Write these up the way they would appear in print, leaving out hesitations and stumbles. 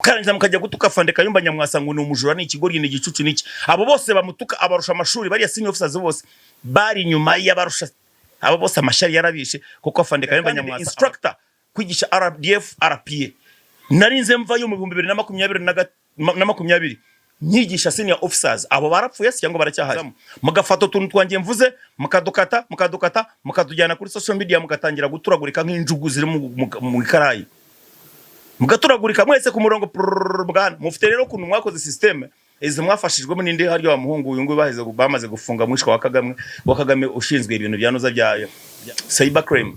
Mukarangiza mukajya gutuka Afande Kayumba Nyamwasa ngo ni umujura, ni ikigoryi, ni igicucu, n'iki. Abo bose bamutuka abarusha amashuri. Bariya senior officers bose bari inyuma y'abarusha, abo bose amashyari yarabishe, kuko Afande Kayumba Nyamwasa instructor kwigisha RDF, RPA, narinze mvayo mu 2020 na 20 nyigisha senior officers. Abo barapfuye se cyangwa baracyahari? Mugafata utuntu twanjye mvuze, mukadukata, mukadukata, mukatujyana kuri social media, mugatangira guturagurika nk'injugu ziri mu ikarayi, mugaturagurika mwese ku murongo prrrr. Bwana, mufite rero ukuntu mwakoze système izi mwafashijwemo n'indi haryo wa muhungu uyu nguyu baheze bamaze gufunga, mwishwa wa Kagame ushinzwe ibintu bya noza bya cyber crime.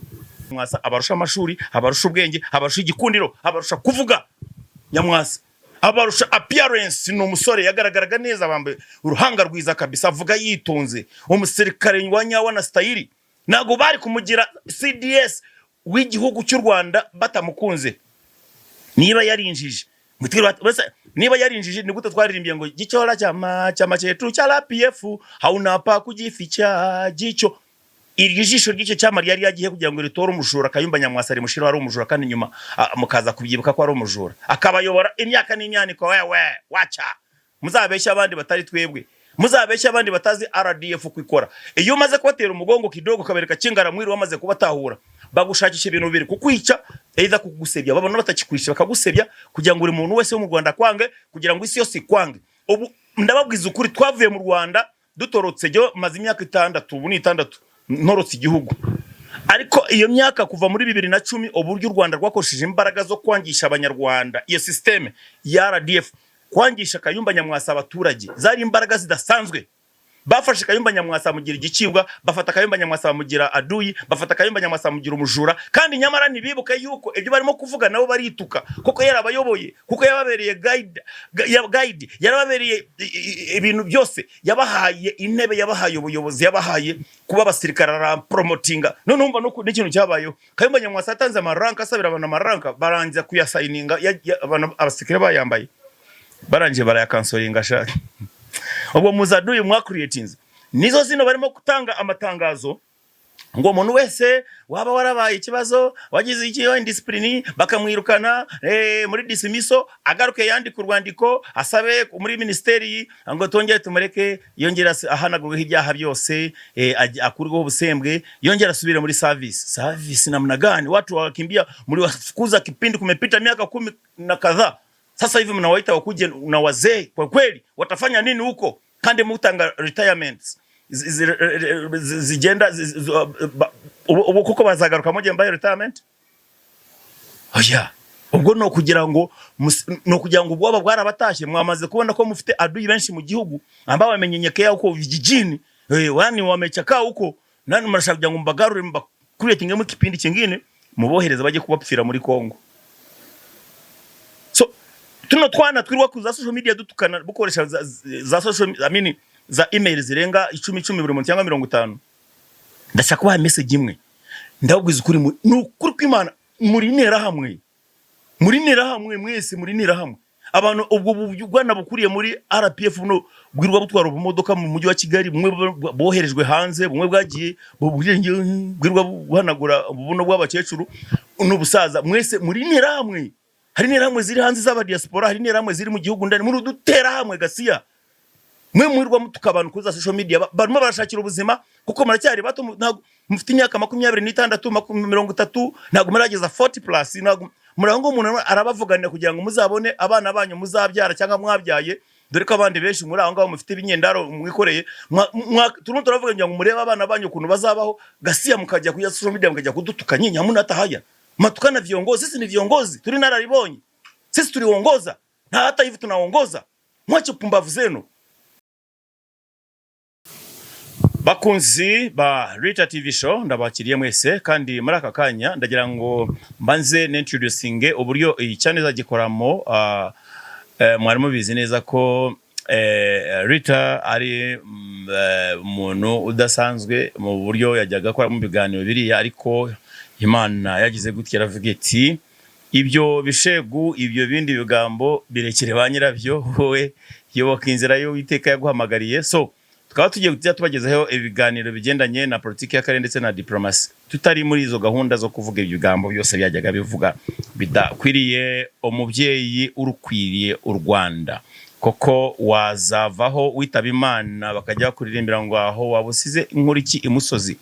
Mwasa abarusha amashuri, abarusha ubwenge, abarusha igikundiro, abarusha kuvuga. Nyamwasa abarusha appearance, ni umusore yagaragaraga neza, bambaye uruhanga rwiza kabisa, avuga yitonze, umusirikare wa nyawo na style. Ntabwo bari kumugira CDS w'igihugu cy'u Rwanda batamukunze. Niba yarinjije, niba yarinjije, ni gute twaririmbiye ngo "Jicho la chama, chama chetu cha RPF, hauna pa kujificha jicho"? Iryo jisho ry'icyo cyama ryari yagiye kugira ngo ritore umujura Kayumba Nyamwasa, rimushira ari umujura, kandi nyuma mukaza kubyibuka ko ari umujura, akabayobora imyaka n'imyaniko. Wewe wacha muzabeshya abandi batari twebwe, muzabeshya abandi batazi RDF uko ikora. Iyo umaze kubatera umugongo kidogo, ukabereka kingaramwiri, wamaze kubatahura, bagushakisha ibintu bibiri: kukwica, either kugusebya. Babona batakikwisha, bakagusebya kugira ngo buri muntu wese wo mu Rwanda akwange, kugira ngo isi yose ikwange. Ubu ndababwiza ukuri, twavuye mu Rwanda dutorotse. Jyo maze imyaka 6, ubu ni 6 ntorotse igihugu, ariko iyo myaka kuva muri 2010, uburyo u Rwanda rwakoresheje imbaraga zo kwangisha Abanyarwanda iyo système ya RDF, kwangisha Kayumba Nyamwasa abaturage, zari imbaraga zidasanzwe. Bafashe Kayumba Nyamwasa bamugira igicibwa, bafata Kayumba Nyamwasa bamugira aduyi, bafata Kayumba Nyamwasa bamugira umujura. Kandi nyamara ntibibuke yuko ibyo barimo kuvuga nabo barituka, kuko yarabayoboye, kuko yababereye guide, guide yarababereye ibintu byose, yabahaye intebe, yabahaye ubuyobozi, yabahaye kuba abasirikare, arapromotinga. None umva n'ikintu cyabayeho: Kayumba Nyamwasa yatanze amaranka, asabira abantu amaranka, barangiza kuyasayininga, abasirikare bayambaye, barangije barayakansoringa. Shaka ubwo muzaduye mwakuriyetinze nizo zino barimo gutanga amatangazo ngo umuntu wese waba warabaye ikibazo, wagize ikiyo indiscipline, bakamwirukana muri dismissal, agaruke yandike urwandiko asabe muri minisiteri ngo tongere tumureke, yongere ahanagurweho ibyaha byose, akurweho ubusembwe, yongere asubire muri service. Service namna gani? Watu wakimbia, mliwafukuza kipindi kumepita miaka 10 na kadhaa, sasa hivi mnawaita wakuje na wazee. Kwa kweli watafanya nini huko? Kandi mutanga retirements zigenda ubu kuko bazagaruka mujye mbaye retirement. Oya, ubwo ni ukugira ngo ubwoba bwarabatashye. Mwamaze kubona ko mufite adui benshi mu gihugu ambao wamenyenyekea huko vijijini, wani wamechakaa huko. Nani mnashaka kugira ngo mbagarure, mba-creatingemo kipindi kingine, mubohereze bajye kubapfira muri Kongo? So tuno twana twirwa ku za social media dutukana, bukoresha za social, I mean, za email zirenga 10 10 buri muntu cyangwa 50, ndashaka kubaha message imwe. Ndababwiza ukuri, ni ukuri kw'Imana, muri Interahamwe, muri Interahamwe mwese, muri Interahamwe. Abantu ubwo bwana bukuriye muri RPF buno bwirwa butwara ubumodoka mu mujyi wa Kigali, bumwe boherejwe hanze, bumwe bwagiye bwirwa buhanagura ubuno bw'abakecuru n'ubusaza. Mwese muri Interahamwe. Hari Interahamwe ziri hanze z'aba diaspora, hari Interahamwe ziri mu gihugu ndani. Muri uduterahamwe gasiya mwe mwirwa mutuka abantu kuri za social media. Barimo barashakira ubuzima kuko muracyari bato, ntabwo mufite imyaka 26, 30, ntabwo murageza 40 plus. Ntabwo murangwa umuntu arabavuganira kugira ngo muzabone abana banyu muzabyara cyangwa mwabyaye, dore ko abandi benshi muri aho ngaho mufite ibinyendaro mwikoreye. Turimo turavuga kugira ngo murebe abana banyu ukuntu bazabaho. Gasiya mukajya kuri social media mukajya kudutuka nyinyi, hamuna hata haya. Matukana viongozi. Sisi ni viongozi, turi nararibonye, sisi tuliongoza na hata hivi tunaongoza. Mwache pumbavu zenu. Bakunzi ba Rita TV Show, ndabakiriye mwese. Kandi muri aka kanya ndagira ngo mbanze nintroducinge uburyo iyi channel izagikoramo. Mwari mubizi neza ko Rita ari umuntu udasanzwe mu buryo yajyaga akora mu biganiro biriya, ariko Imana yagize gutya aravuga iti: "Ibyo bishegu, ibyo bindi bigambo birekere ba nyirabyo, wowe yoboka inzira y'Uwiteka yaguhamagariye." So Tukaba tugiye kujya tubagezaho ibiganiro bigendanye na politiki y'akarere ndetse na diplomasi, tutari muri izo gahunda zo kuvuga ibigambo byose byajyaga bivuga bidakwiriye umubyeyi urukwiriye u Rwanda. Koko wazavaho witaba Imana, bakajya bakuririmbira ngo aho waba usize inkuru iki imusozi.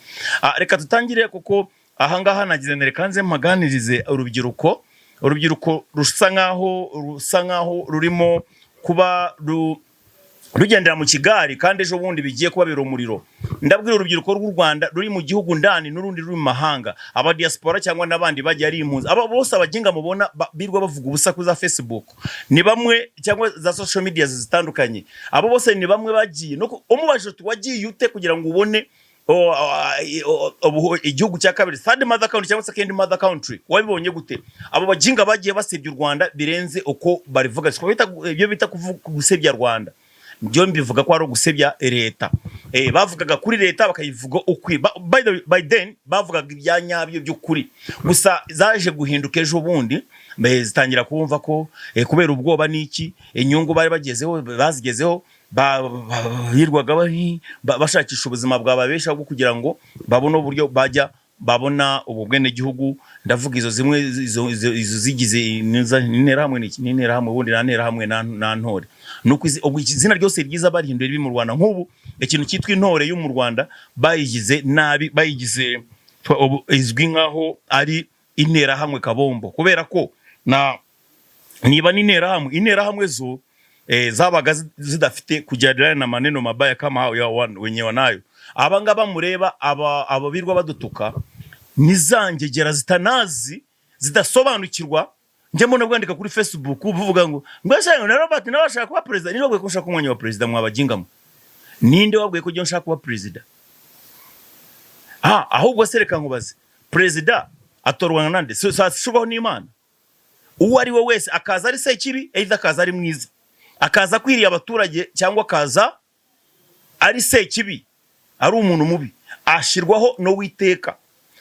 Reka tutangire, kuko ahangaha nagize reka nze mpaganirize urubyiruko, urubyiruko rusa nkaho rurimo kuba rugendera mu kigari, kandi ejo bundi bigiye kubabera umuriro. Ndabwira urubyiruko rw'u Rwanda ruri mu gihugu ndani n'urundi ruri mu mahanga, aba diaspora cyangwa n'abandi bagiye ari impunzi. Aba bose abaginga mubona birirwa bavuga ubusa kuri za Facebook ni bamwe, cyangwa za social media zitandukanye, abo bose ni bamwe bagiye no umubajije uti: "Wagiye ute kugira ngo ubone igihugu cya kabiri, third mother country cyangwa second mother country, wabibonye gute?" Abo baginga bagiye basebya u Rwanda birenze uko barivuga. Siko ibyo bita gusebya Rwanda, njyewe mbivuga ko ari ugusebya leta. Bavugaga kuri leta bakayivuga ukuri. By the way, by then bavugaga ibya nyabyo by'ukuri. Gusa zaje guhinduka ejo bundi, zitangira kumva ko kubera ubwoba n'iki, inyungu bari bagezeho bazigezeho, birirwaga bashakisha ubuzima bwababeshaho bwo kugira ngo babone uburyo bajya babona ubu bwenegihugu. Ndavuga izo zimwe, izo zigize interahamwe. Ni interahamwe ubundi, nta nterahamwe na ntore. Nuko ubwo izina ryose ryiza barihinduye ribi mu Rwanda. Nk'ubu ikintu cyitwa intore yo mu Rwanda bayigize nabi, bayigize ubu izwi nkaho ari interahamwe kabombo, kubera ko na niba ni interahamwe, interahamwe zo zabaga zidafite kujadiliana na maneno mabaya kama hao ya wenye wanayo. Aba ngaba mureba, aba birwa badutuka, ni za ngegera zitanazi, zidasobanukirwa. Njya mbona bwandika kuri Facebook buvuga ngo ese na Robert nawe ashaka kuba perezida. Ninde wabwiye ko nshaka umwanya wa perezida? Mwabagingamo, ninde wabwiye ko njye nshaka kuba perezida? Ahubwo se reka nkubaze, perezida atorwa na nande? Si ashyirwaho n'Imana? Uwo ari we wese akaza ari sekibi, either akaza ari mwiza, akaza akwiriye abaturage, cyangwa akaza ari sekibi, ari umuntu mubi, ashyirwaho no witeka.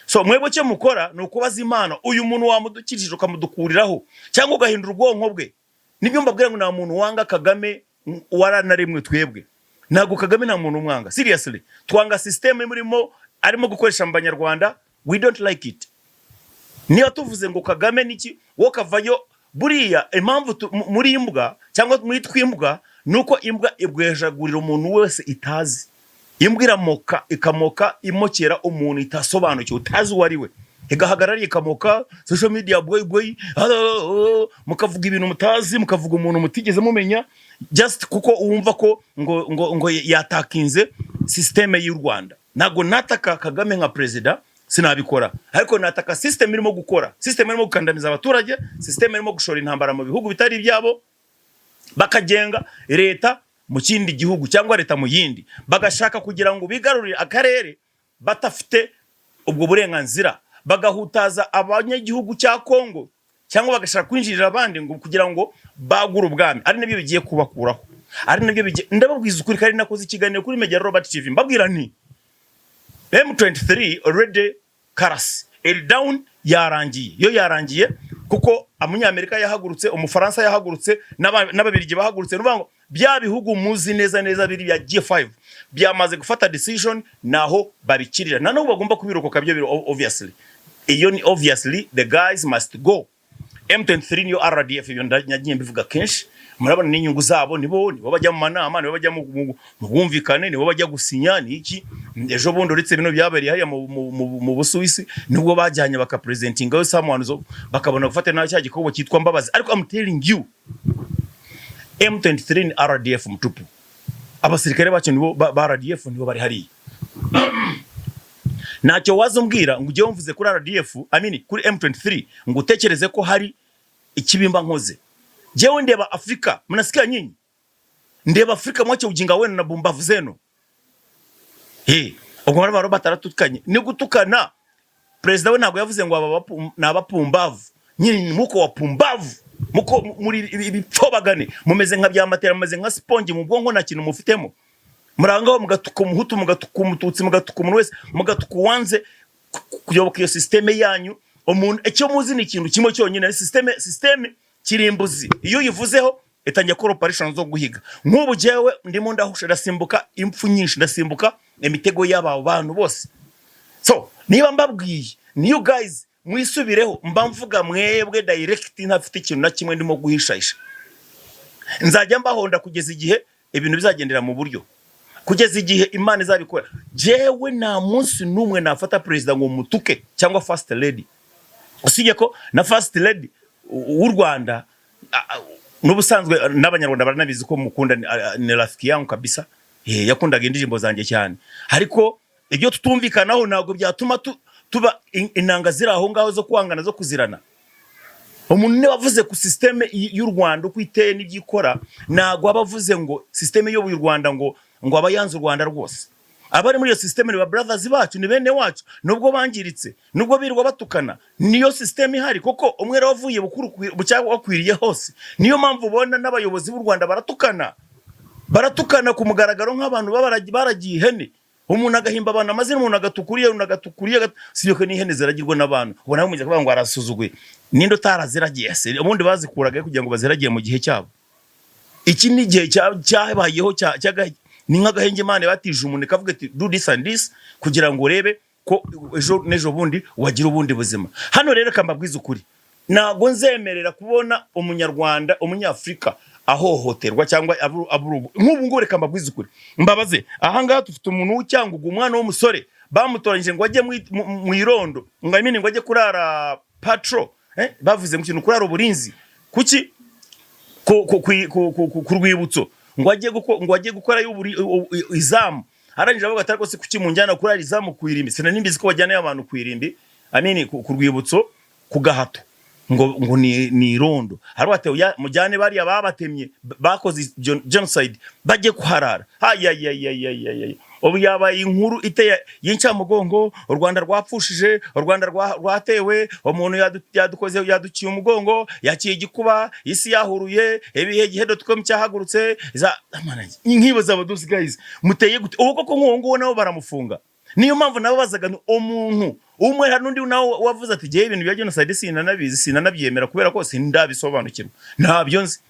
So mwebwe icyo mukora ni ukubaza Imana: uyu muntu wamudukirije ukamudukuriraho, cyangwa ugahindura ubwonko bwe. Nibyo mbabwira ngo nta muntu wanga Kagame waranarimwe. Twebwe ntabwo Kagame, nta muntu umwanga seriously. Twanga system murimo arimo gukoresha mu Banyarwanda. We don't like it. Niba tuvuze ngo Kagame niki, wowe kavayo. Buriya impamvu muri imbwa cyangwa muri twimbwa ni uko imbwa ibwejagurira umuntu wese itazi. Imbwa iramoka, ikamoka imokera umuntu itasobanukiwe, utazi uwo ari we, igahagarara ikamoka. Social media boy boy, mukavuga ibintu mutazi, mukavuga umuntu mutigeze mumenya, just kuko wumva ko ngo yatakinze système y'u Rwanda. Ntabwo nataka Kagame nka perezida, sinabikora, ariko nataka system irimo gukora, system irimo gukandamiza abaturage, system irimo gushora intambara mu bihugu bitari ibyabo, bakagenga leta mu kindi gihugu cyangwa leta mu yindi, bagashaka kugira ngo bigarurire akarere badafite ubwo burenganzira, bagahutaza abanyagihugu cya Kongo, cyangwa bagashaka kwinjirira abandi ngo kugira ngo bagure ubwami, ari nabyo bigiye kubakuraho, ari nabyo bigiye. Ndababwiza ukuri, kandi nakoze ikiganiro kuri Media Robert TV, mbabwira nti M23 already karasi iri down, yarangiye yo, yarangiye, kuko Umunyamerika yahagurutse, Umufaransa yahagurutse, n'Ababirigi bahagurutse. Ni ukuvuga ngo bya bihugu muzi neza neza biri bya G5 byamaze gufata decision, naho babikirira na n'ubu bagomba kubirokoka. Byo biri obviously, iyo ni obviously the guys must go. M23 niyo RDF, ibyo nagiye mbivuga kenshi. Murabona n'inyungu zabo, nibo bajya mu manama, nibo bajya mu bwumvikane, nibo bajya gusinya ni iki. Ejo bundi uretse bino byabereye hariya mu Busuwisi, nibwo bajyanye bakapresentinga someone zo bakabona gufata nawe cya gikorwa cyitwa Mbabazi. Ariko I'm telling you, M23 ni RDF mtupu. Abasirikare bacu nibo ba RDF, nibo bari hariya. Ntacyo waza umbwira ngo ujye wumvuze kuri RDF, I mean kuri M23, ngo utekereze ko hari ikibimba nkoze. Jewe ndeba Afrika, mnasikia nyinyi? Ndeba Afrika, mwache ujinga wenu na bumbavu zenu. Hey, ubwo bari Robert aratukanye, ni gutukana. Perezida we ntabwo yavuze ngo aba ni abapumbavu. Nyinyi muko wapumbavu, muko muri ibipfobagane, mumeze nka bya matera, mumeze nka sponge mu bwonko, nta kintu mufitemo. Murangaho mugatuka Umuhutu, mugatuka Umututsi, mugatuka umuntu wese, mugatuka uwanze kuyoboka iyo système yanyu. Umuntu icyo muzi ni ikintu kimwe cyonyine, système, système kirimbuzi. Iyo uyivuzeho itangiye gukora operation zo guhiga. Nk'ubu jyewe ndimo ndahusha, ndasimbuka impfu nyinshi, ndasimbuka imitego y'aba bantu bose. So niba mbabwiye ni you guys mwisubireho, mba mvuga mwebwe direct, ntafite ikintu na kimwe ndimo guhishahisha. Nzajya mbahonda kugeza igihe ibintu bizagendera mu buryo, kugeza igihe Imana izabikora. Jewe nta munsi n'umwe nafata perezida ngo mutuke cyangwa first lady, usibye ko na first lady w'u Rwanda n'ubusanzwe n'Abanyarwanda baranabizi ko mukunda, ni rafiki yangu kabisa. Yakundaga indirimbo zanjye cyane, ariko ibyo tutumvikanaho ntabwo byatuma tuba inanga ziri aho ngaho zo kwangana, zo kuzirana. Umuntu niba avuze ku système y'u Rwanda uko iteye n'ibyo ikora, ntabwo aba avuze ngo système iyoboye u Rwanda ngo aba yanze u Rwanda rwose. Abari muri iyo système ni ba brothers bacu, ni bene wacu, nubwo bangiritse, nubwo birirwa batukana, niyo système ihari, kuko umwe rero wavuye bukuru cyangwa wakwiriye hose. Niyo mpamvu ubona n'abayobozi b'u Rwanda baratukana, baratukana ku mugaragaro nk'abantu baba baragiye ihene. Umuntu agahimba abantu amazina, umuntu agatukuriye, umuntu agatukuriye, si ko n'ihene ziragirwa n'abantu. Ubona bamujya kuvuga ngo arasuzuguye. Ninde utaraziragiye se? Ubundi bazikuraga kugira ngo baziragiye mu gihe cyabo. Iki ni igihe cyabayeho ni nk'agahenge Imana batije umuntu, ikavuga ati: "Do this and this", kugira ngo urebe ko ejo n'ejo bundi wagira ubundi buzima. Hano rero reka mbabwize ukuri, ntabwo nzemerera kubona Umunyarwanda, Umunyafurika ahohoterwa cyangwa nk'ubu ngubu. Reka mbabwize ukuri, mbabaze: ahangaha dufite umuntu w'Icyangugu, umwana w'umusore bamutoranyije ngo ajye mu irondo, ngo I mean ngo ajye kurara patrol, bavuze ngo ikintu kurara uburinzi kuki ku rwibutso, ngo ajye gukora izamu. Arangije avuga ati: "Ariko se kuki munjyana kurara izamu ku irimbi? Sinari mbizi ko bajyanayo abantu ku irimbi, I mean ku rwibutso ku gahato, ngo ni irondo." Hariho ati: "Oya, mujyane bariya babatemye, bakoze genocide, bajye kuharara." Hayayayayayay, ubu yabaye inkuru iteye y'incamugongo. U Rwanda rwapfushije, u Rwanda rwatewe, umuntu yadukoze, yaduciye umugongo, yaciye igikuba, isi yahuruye, ibihe gihe.com cyahagurutse za Amana, nkibaza abadusi guys, muteye gute ubu koko? Nk'uwo nguwo nabo baramufunga. Niyo mpamvu nabo bazaga ni umuntu umwe. Hari n'undi nawe wavuze ati: "Jyewe ibintu bya genocide sinanabizi, sinanabyemera kubera ko sindabisobanukirwa, ntabyo nzi."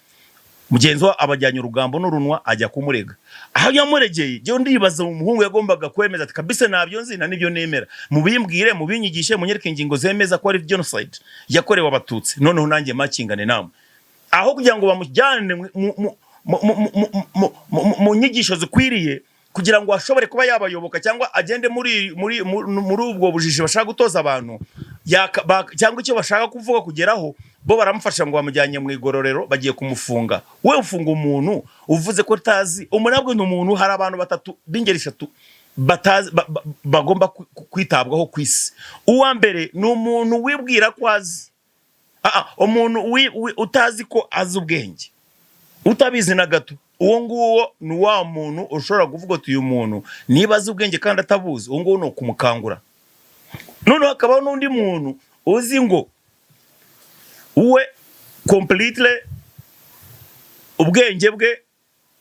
Mugenzi we abajyanye urugambo n'urunwa, ajya kumurega. Aho yamuregeye, jyewe ndibaza, umuhungu yagombaga kwemeza ati: "Kabisa ntabyo nzi na nibyo nemera, mubimbwire, mubinyigishe, munyereke ingingo zemeza ko ari genocide yakorewe Abatutsi, noneho nanjye makingane namwe." Aho kugira ngo bamujyane mu nyigisho zikwiriye kugira ngo ashobore kuba yabayoboka cyangwa agende muri ubwo bujiji bashaka gutoza abantu, cyangwa icyo bashaka kuvuga kugeraho, bo baramufasha ngo bamujyanye mu igororero, bagiye kumufunga. We ufunga umuntu uvuze ko utazi umunabwe ni umuntu. Hari abantu batatu b'ingeri eshatu batazi bagomba kwitabwaho ku isi. Uwa mbere ni umuntu wibwira ko azi. Umuntu utazi ko azi ubwenge, utabizi na gato, uwo nguwo ni wa muntu ushobora kuvuga uti: "Uyu muntu niba azi ubwenge kandi atabuzi, uwo nguwo ni ukumukangura." Noneho hakabaho n'undi muntu uzi ngo we completely ubwenge bwe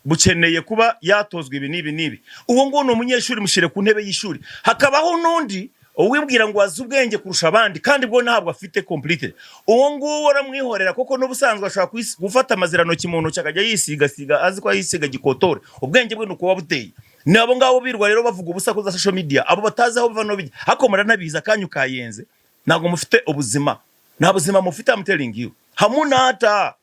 bukeneye kuba yatozwa ibi n'ibi n'ibi, uwo nguwo ni umunyeshuri, mushyire ku ntebe y'ishuri. Hakabaho n'undi uwibwira ngo azi ubwenge kurusha abandi kandi bwo ntabwo afite complete, uwo nguwo uramwihorera, kuko n'ubusanzwe ashobora gufata amazirantoki mu ntoki akajya yisigasiga, azi ko yisiga gikotore. Ubwenge bwe ni ukuba buteye. Ni abo ngabo birwa rero bavuga ubusa kuri za social media, abo batazi aho biva no bijya. Ariko muranabizi, akanyu kayenze, ntabwo mufite ubuzima, nta buzima mufite. I'm telling you, hamunata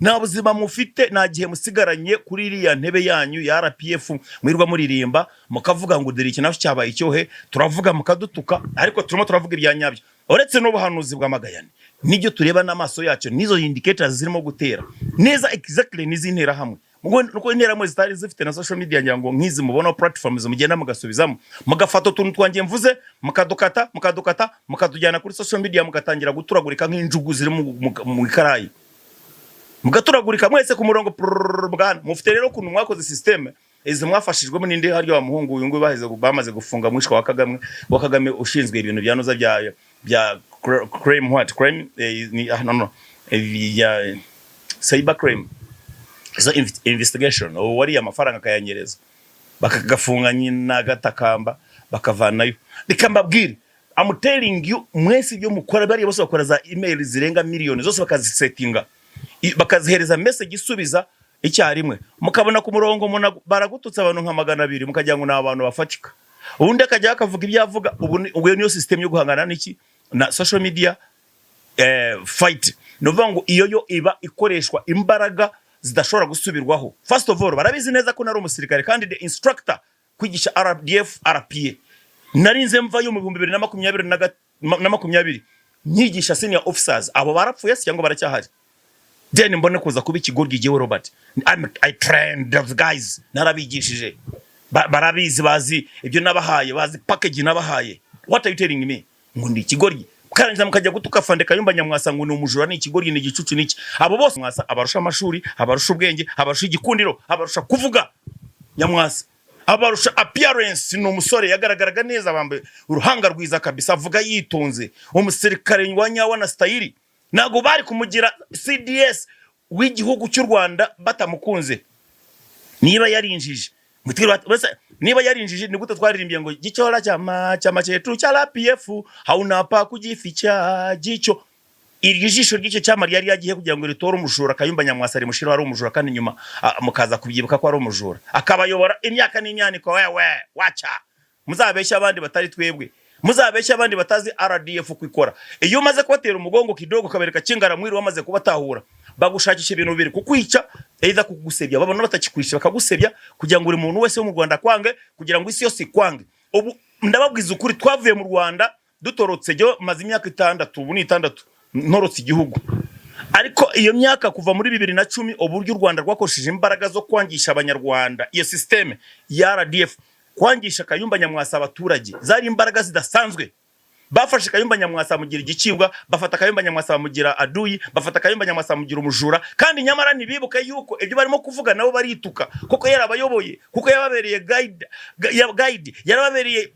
nta buzima mufite, nta gihe musigaranye kuri iriya ntebe yanyu ya RPF mwirwa muririmba, mukavuga ngo dore iki nacyo cyabaye icyohe. Turavuga mukadutuka, ariko turimo turavuga ibya nyabyo. Uretse n'ubuhanuzi bw'amagayane n'ibyo tureba n'amaso yacu, n'izo indicators zirimo gutera neza exactly n'iz'Interahamwe. Nuko Interahamwe zitari zifite na social media, ngira ngo nk'izi mubona platforms mugenda mugasubizamo, mugafata utuntu twangiye mvuze, mukadukata, mukadukata, mukatujyana kuri social media, mugatangira guturagurika nk'injugu ziri mu ikarayi, mugaturagurika mwese ku murongo prrrr. Bwana mufite rero ukuntu mwakoze système izi mwafashijwemo n'indi haryo wa muhungu uyu nguyu baheze bamaze gufunga, mwishwa wa Kagame ushinzwe ibintu bya noza bya crime, what crime, ni ah, no no ya cyber crime, izo investigation, ubu wariye amafaranga akayanyereza, bakagafunga nyina gatakamba bakavanayo. Reka mbabwire, I'm telling you, mwese ibyo mukora, bariya bose bakora za email zirenga miliyoni zose bakazisetinga. Bakazihereza message isubiza icyarimwe, mukabona ku murongo umuntu baragututse abantu nka 200, mukagira ngo ni abantu bafatika, ubundi akajya akavuga ibyo avuga. Ubu niyo system yo guhangana n'iki, na social media fight. Ni ukuvuga ngo iyo yo iba ikoreshwa imbaraga zidashobora gusubirwaho. First of all, barabizi neza ko nari umusirikare kandi the instructor kwigisha RDF, RPA. Narinze mvayo mu bihumbi bibiri na makumyabiri na makumyabiri nyigisha senior officers. Abo barapfuye se cyangwa baracyahari? Then mbone kuza kuba ikigoryi jyewe Robert. I trained those guys, narabigishije. Barabizi, bazi ibyo nabahaye, bazi package nabahaye. What are you telling me ngo ndi ikigoryi? Mukarangiza mukajya gutuka Afande Kayumba Nyamwasa ngo ni umujura, ni ikigoryi, ni igicucu, ni iki. Abo bose Mwasa abarusha amashuri, abarusha ubwenge, abarusha igikundiro, abarusha kuvuga. Nyamwasa abarusha appearance, ni umusore yagaragaraga neza, bambaye uruhanga rwiza kabisa, avuga yitonze, umusirikare wa nyawo na style. Ntabwo bari kumugira CDS w'igihugu cy'u Rwanda batamukunze. Niba yarinjije, niba yarinjije, ni gute twaririmbiye ngo gichora chama chama chetu cha RPF, hauna pa kujificha jicho? Iryo jisho ry'icyo cyama ryari yagiye kugira ngo ritore umujura Kayumba Nyamwasa, rimushiraho ari umujura, kandi nyuma mukaza kubyibuka ko ari umujura, akabayobora imyaka n'imyaniko. Wewe wacha muzabeshya abandi batari twebwe, muzabeshya abandi batazi RDF uko ikora. Iyo umaze kubatera umugongo kidogo, ukabereka kingaramwiri, wamaze kubatahura, bagushakisha ibintu bibiri: kukwica, either kugusebya. Babona batakikwisha, bakagusebya kugira ngo buri muntu wese wo mu Rwanda akwange, kugira ngo isi yose ikwange. Ubu ndababwiza ukuri, twavuye mu Rwanda dutorotse. Jyo maze imyaka 6, ubu ni 6 ntorotse igihugu, ariko iyo myaka kuva muri 2010, uburyo u Rwanda rwakoresheje imbaraga zo kwangisha Abanyarwanda iyo système ya RDF, kwangisha Kayumba Nyamwasa abaturage, zari imbaraga zidasanzwe. Bafashe Kayumba Nyamwasa bamugira igicibwa, bafata Kayumba Nyamwasa bamugira aduyi, bafata Kayumba Nyamwasa bamugira umujura, kandi nyamara ntibibuke yuko ibyo barimo kuvuga nabo barituka, kuko yarabayoboye, kuko yababereye guide, guide yarababereye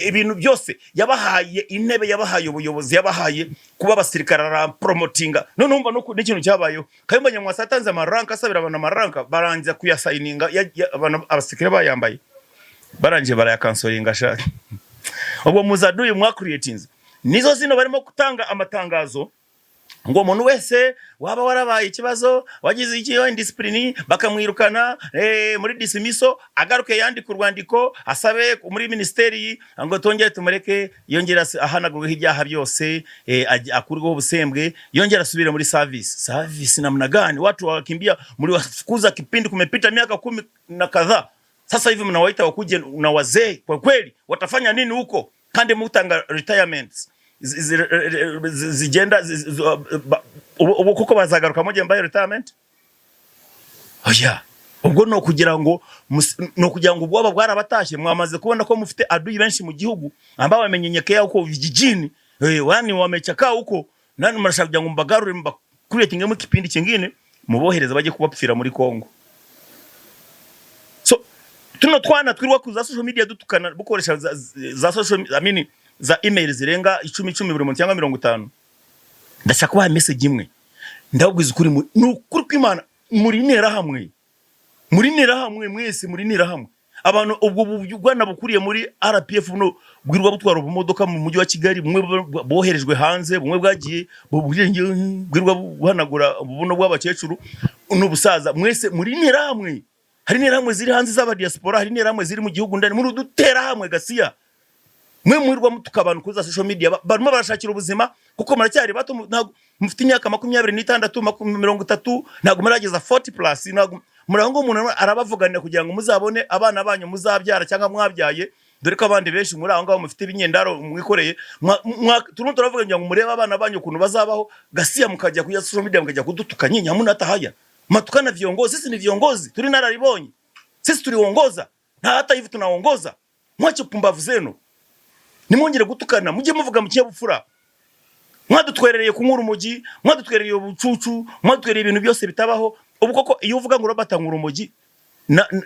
ibintu byose, yabahaye intebe, yabahaye ubuyobozi, yabahaye kuba abasirikare, arapromotinga. None umva n'ikintu cyabayeho, Kayumba Nyamwasa yatanze amaranka, asabira abantu amaranka, barangiza kuyasayininga, abasirikare bayambaye, barangije barayakansoringa. Shaka ubwo muzaduye mwakuriyetinze. Nizo zino barimo gutanga amatangazo ngo umuntu wese waba warabaye ikibazo, wagize iki, indiscipline, bakamwirukana muri dismissal, agaruke yandike urwandiko asabe muri minisiteri ngo tongere tumureke, yongere ahanagurweho ibyaha byose, akurweho ubusembwe, yongere asubire muri service. Service namna gani? Watu wakimbia, mliwafukuza kipindi kumepita miaka 10 na kadhaa, sasa hivi mnawaita wakuje na wazee. Kwa kweli watafanya nini huko? Kandi mutanga retirements zigenda ubu kuko bazagaruka mujye mbaye retirement. Oya, ubwo ni ukugira ngo ubwoba bwarabatashye. Mwamaze kubona ko mufite adui benshi mu gihugu ambao wamenyenyekea huko vijijini, wani wamechakaa huko. Nani mnashaka kugira ngo mbagarure, mba-creatingemo kipindi kingine, mubohereza bajye kubapfira muri Kongo? So tuno twana twirirwa ku za social media dutukana, bukoresha za social, I mean, za email zirenga 10 10 buri muntu cyangwa 50, ndashaka kubaha message imwe. Ndababwiza ukuri, ni ukuri kw'Imana, muri Interahamwe, muri Interahamwe mwese, muri Interahamwe. Abantu ubwo bwana bukuriye muri RPF buno bwirwa butwara ubumodoka mu mujyi wa Kigali, bumwe boherejwe hanze, bumwe bwagiye bwirwa buhanagura buno bw'abakecuru n'ubusaza. Mwese muri Interahamwe. Hari Interahamwe ziri hanze z'aba diaspora, hari Interahamwe ziri mu gihugu ndani. Muri uduterahamwe gasiya mwe mwirwa mutuka abantu kuri za social media. Barimo barashakira ubuzima kuko muracyari bato, ntabwo mufite imyaka 26, 30, ntabwo murageza 40 plus. Ntabwo murangwa, umuntu arabavuganira kugira ngo muzabone abana banyu muzabyara cyangwa mwabyaye, dore ko abandi benshi muri aho ngaho mufite ibinyendaro mwikoreye. Turimo turavuga kugira ngo murebe abana banyu ukuntu bazabaho. Gasiya mukajya kuri social media mukajya kudutuka. Nyinyi hamuna hata haya, matukana viongozi. Sisi ni viongozi, turi nararibonye, sisi tuliongoza na hata hivi tunaongoza. Mwache pumbavu zenu, nimwongere gutukana, mujye muvuga mu kinyabupfura. Mwadutwerereye kunywa urumogi, mwadutwerereye ubucucu, mwadutwerereye ibintu byose bitabaho. Ubu koko iyo uvuga ngo Robert anywa urumogi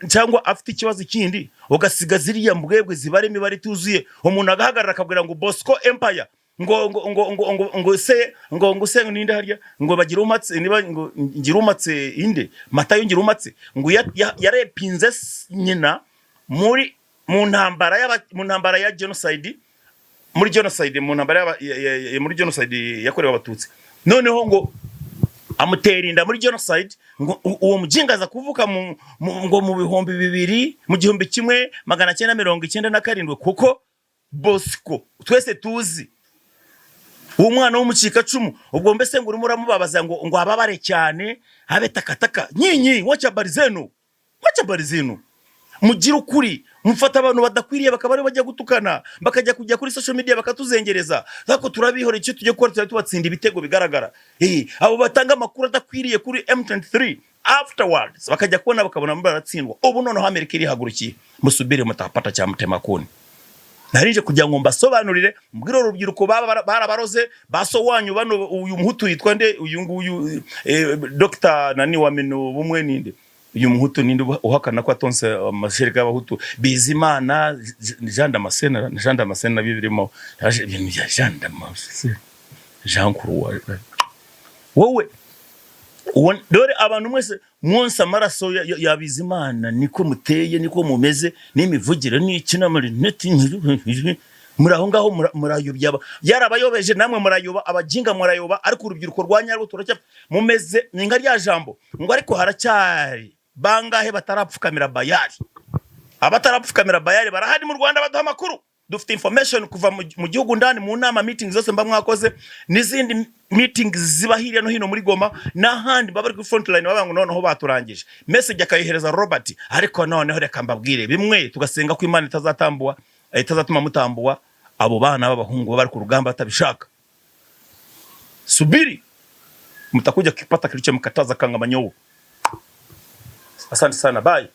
cyangwa afite ikibazo kindi, ugasiga ziriya mbwebwe zibara imibare ituzuye, umuntu agahagarara akabwira ngo Bosco Empire, ngo ngo ngo ngo ngo ngo se ngo ngo se ninde harya, ngo bagira umatse, niba ngo ngira umatse inde Matayo ngira umatse, ngo yarepinze nyina muri mu ntambara y'aba, mu ntambara ya genocide, muri genocide, mu ntambara muri genocide yakorewe Abatutsi. Noneho ngo Amutera inda muri genocide, ngo uwo mujinga aza kuvuka ngo mu 2000, mu 1997, kuko Bosco twese tuzi uwo mwana w'umucikacumu. Ubwo mbese ngo urimo uramubabaza ngo ababare cyane, abe takataka. Nyinyi wacha habari zenu, wacha habari zenu. Mugire ukuri, mufata abantu badakwiriye bakaba aribo bajya gutukana, bakajya kujya kuri social media bakatuzengereza, ariko turabihora. Icyo tujya gukora, tujya tubatsinda ibitego bigaragara. Abo batanga amakuru adakwiriye kuri M23, afterwards bakajya kubona, bakabona baratsindwa. Ubu noneho Amerika irihagurukiye, musubire mutapata cya mutemakuni. Narije kugira ngo mbasobanurire, mbwire urubyiruko baba barabaroze baso wanyu bano. Uyu muhutu yitwa nde? Uyu nguyu Dr nani wa mino bumwe ninde? Uyu muhutu ninde uhakana ko atonse amashereka y'abahutu? Bizimana Jean Damascene, Jean Damascene nabyo birimo ibintu bya Jean Damascene, Jean Croix. Wowe dore abantu mwese mwonsa amaraso ya Bizimana, niko muteye, niko mumeze, n'imivugire n'iki n'amarineti muri aho ngaho murayobya. Yarabayobeje, namwe murayoba, abajinga murayoba. Ariko urubyiruko rwa nyarwo turacya mumeze ni nka rya jambo ngo ariko haracyari bangahe batarapfukamira Bayari? Abatarapfukamira Bayari barahari mu Rwanda, baduha amakuru. Dufite information kuva mu gihugu ndani, mu nama, meeting zose mba mwakoze n'izindi meetings ziba hirya no hino muri Goma n'ahandi, baba bari kuri front line bavuga ngo noneho baturangije. Message akayihereza Robert. Ariko noneho reka mbabwire bimwe, tugasenga ko Imana itazatambuwa, itazatuma mutambuwa abo bana b'abahungu baba bari ku rugamba batabishaka. Subiri mtakuja kipata kilichomkataza kanga manyowo. Asante sana, bye.